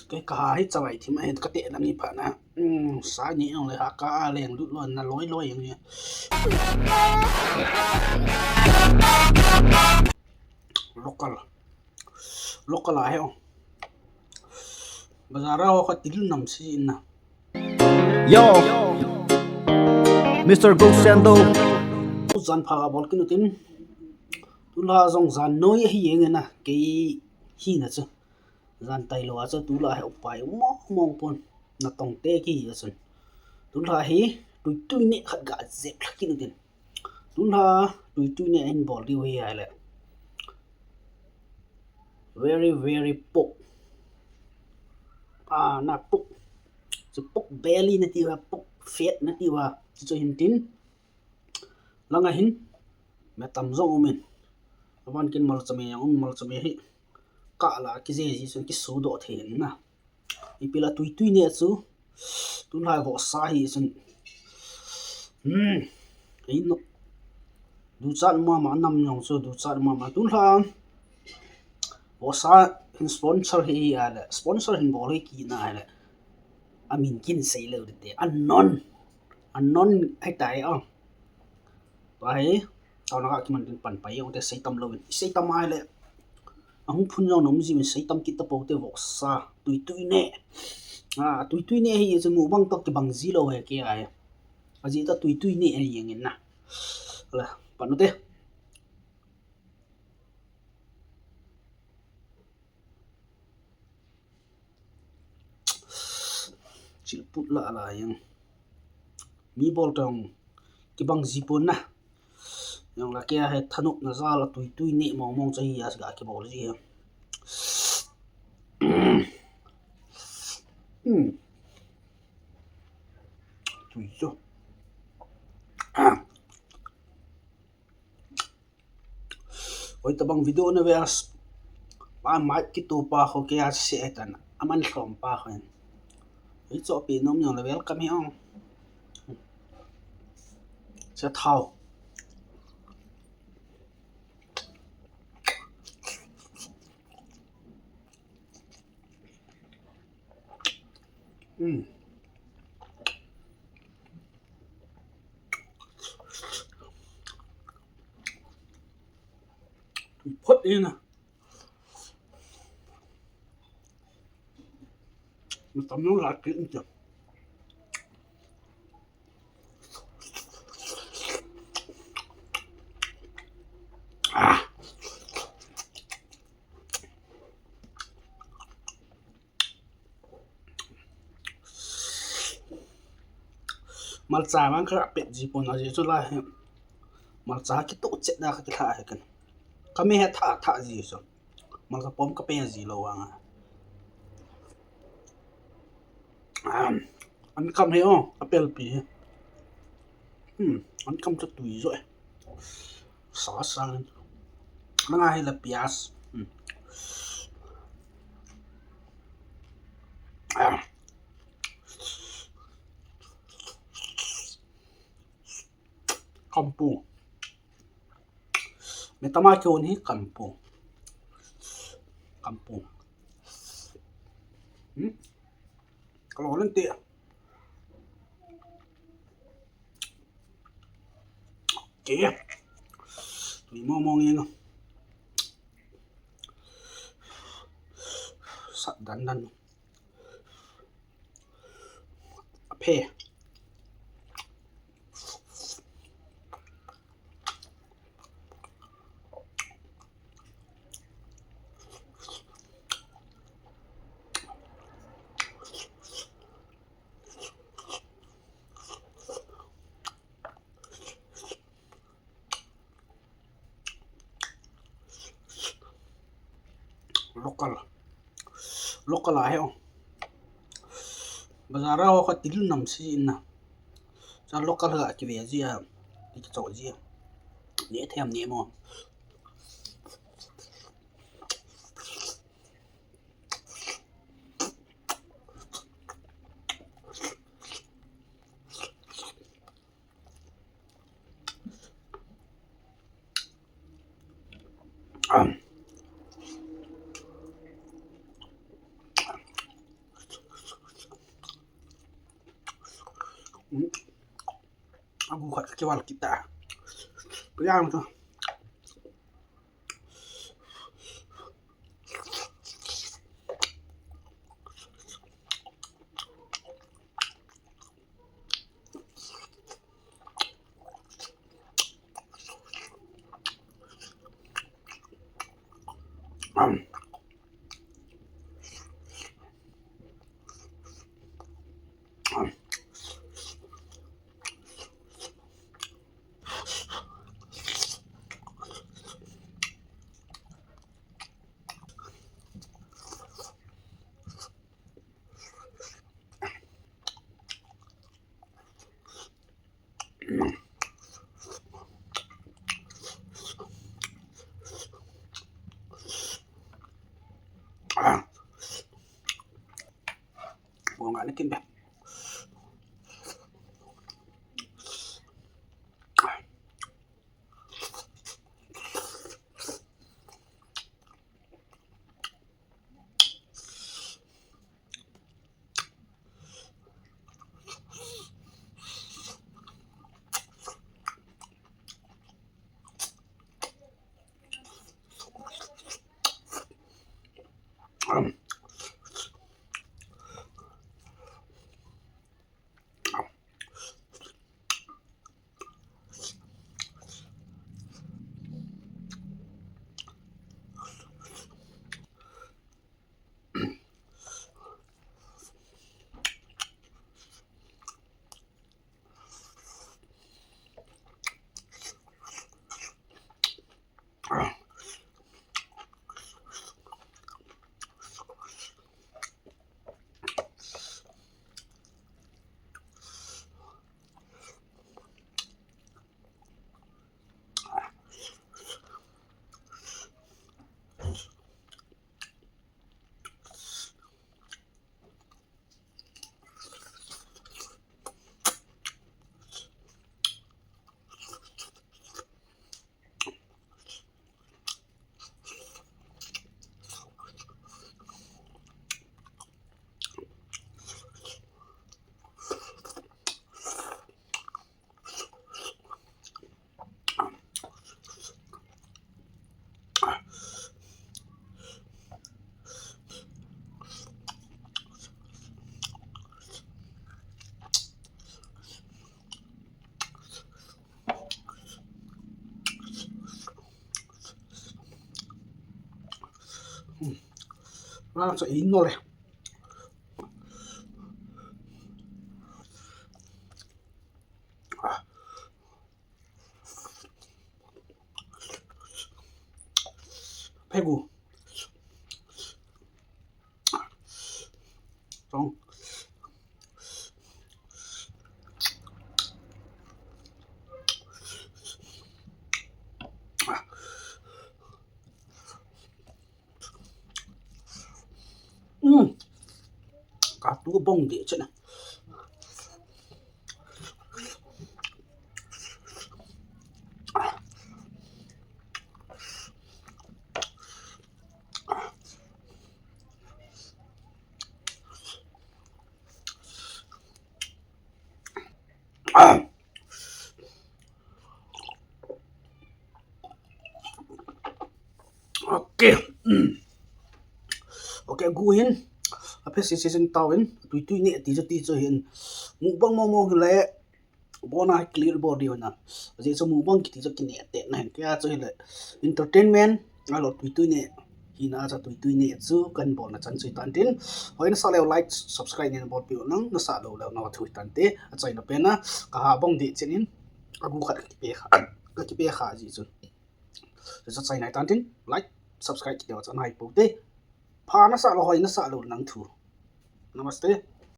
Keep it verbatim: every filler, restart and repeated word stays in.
Kei ka ha hi chavai thim ahin ka teh lang hi phat na. Hmm, sa ni ang le ha ka a leng lut lon na loi loi ang ni. Local. Local a he o. Bazar a ho ka til nam si in na. Yo, Mister Ghost Sando. Jan pha ka bol kin utin. Tulha jong jan noi hi eng na kei hi na chu. Jan tailou a chu tulha hi upai mong mong pon. Na tong te ki hi a chun. Tulha hi tui tui ne khat ga jep lha kin utin. Tulha tui tui ne in bol diu hi ahile. Very, very pork. Ah, na pork. Chu pork belly na ti uva, pork fat na ti uva. Chu chu hin tin. Langa hin. Me tam jong um in. Avan kin malchame jong um, malchame hi. Ka la ki je ji chun ki su do the na. Ipi la tui tui ne chu. Tulha vohsa hi chun. Hmm. Ei no. Duchat mama nam jong chu duchat mama tulha. Vohsa hin sponsor hi ahile. Sponsor hin bol hi ki na ahile. Amin kin sei lou te. Anon. Anon hai tai a. Tua hi. Tao na ka kiman tin pan pai jong te sei tam lou in. Sei tam ahile. Ahung phun jong nom ji min sei tam kit ta pou te vohsa. Tui tui ne. Ah, tui tui ne hi chu mukbang to kibang ji lou he kei a. Aji ta tui tui ne hi jeng in na. Ala, pan u te. Chilput la la jeng. Mi bol tong kibang ji pon na. Jong la kei a he thanop na jal a tui tui ne mong mong chu hi a ga kibol ji he. Hmm. Tui chu. Ah. Oi tabang video na ve as. Pa mai kitu pa ho kei a se tan. Aman lhom pa ho. Ei cho pi nom jong la welcome hi ong. Sa thao. Hmm. Tui phot in na. Tam jong la kit in chu. Ah. Malcha vang kha pet ji pon a ji chu la he. Malcha kitoh chet da kha kilha he kan. Ka me he tha tha ji chu. Malcha pom ka pe ji lou vang a. Am, an kam he o, a pel pi he. Hmm, an kam chu tui jo e. Sa sa. Langa hi la pias. Hmm. Ah. Kampu. Me tama ke on hi kampu. Kampu. Hmm? Kalau nanti. Kei. Tui mong mong jeng. Sat dan dan. Aphe. Local. Local a he o. Bazar a ho kha til nam si in na. Sa local ha kive ji a. Ki cho ji a. Ne them ne mo. Hmm. Agu khat kival kita. Kuyang tu. Bong ani kin be. Hmm. Vang sa ino le. Ah. Pegu. Tong. Hmm. Katu bong deh chet na. Ah. Okay. Hmm. Okay, gu hin. Aphe si si sin tau hin. Tui tui ne ti jo ti jo hin. Mukbang mo mo hile. Bona clear body hona. Aji chu mukbang kiti chu kine te na hin. Kya chu hile. Entertainment. Alo tui tui ne. Hina cha tui tui ne chu kan bona chan chu tan tin. Hoi nasa leu like, subscribe ne bol piu nang. Nasa lou leu na thu tan te. Achaina pen na. Kaha bong di chen in. Agu khat kipe kha. Kipe kha ji chu. Chu chu achaina tan tin. Like, subscribe kiti chu nai po te. Pha nasa lou hoi nasa lou nang thu. Namaste.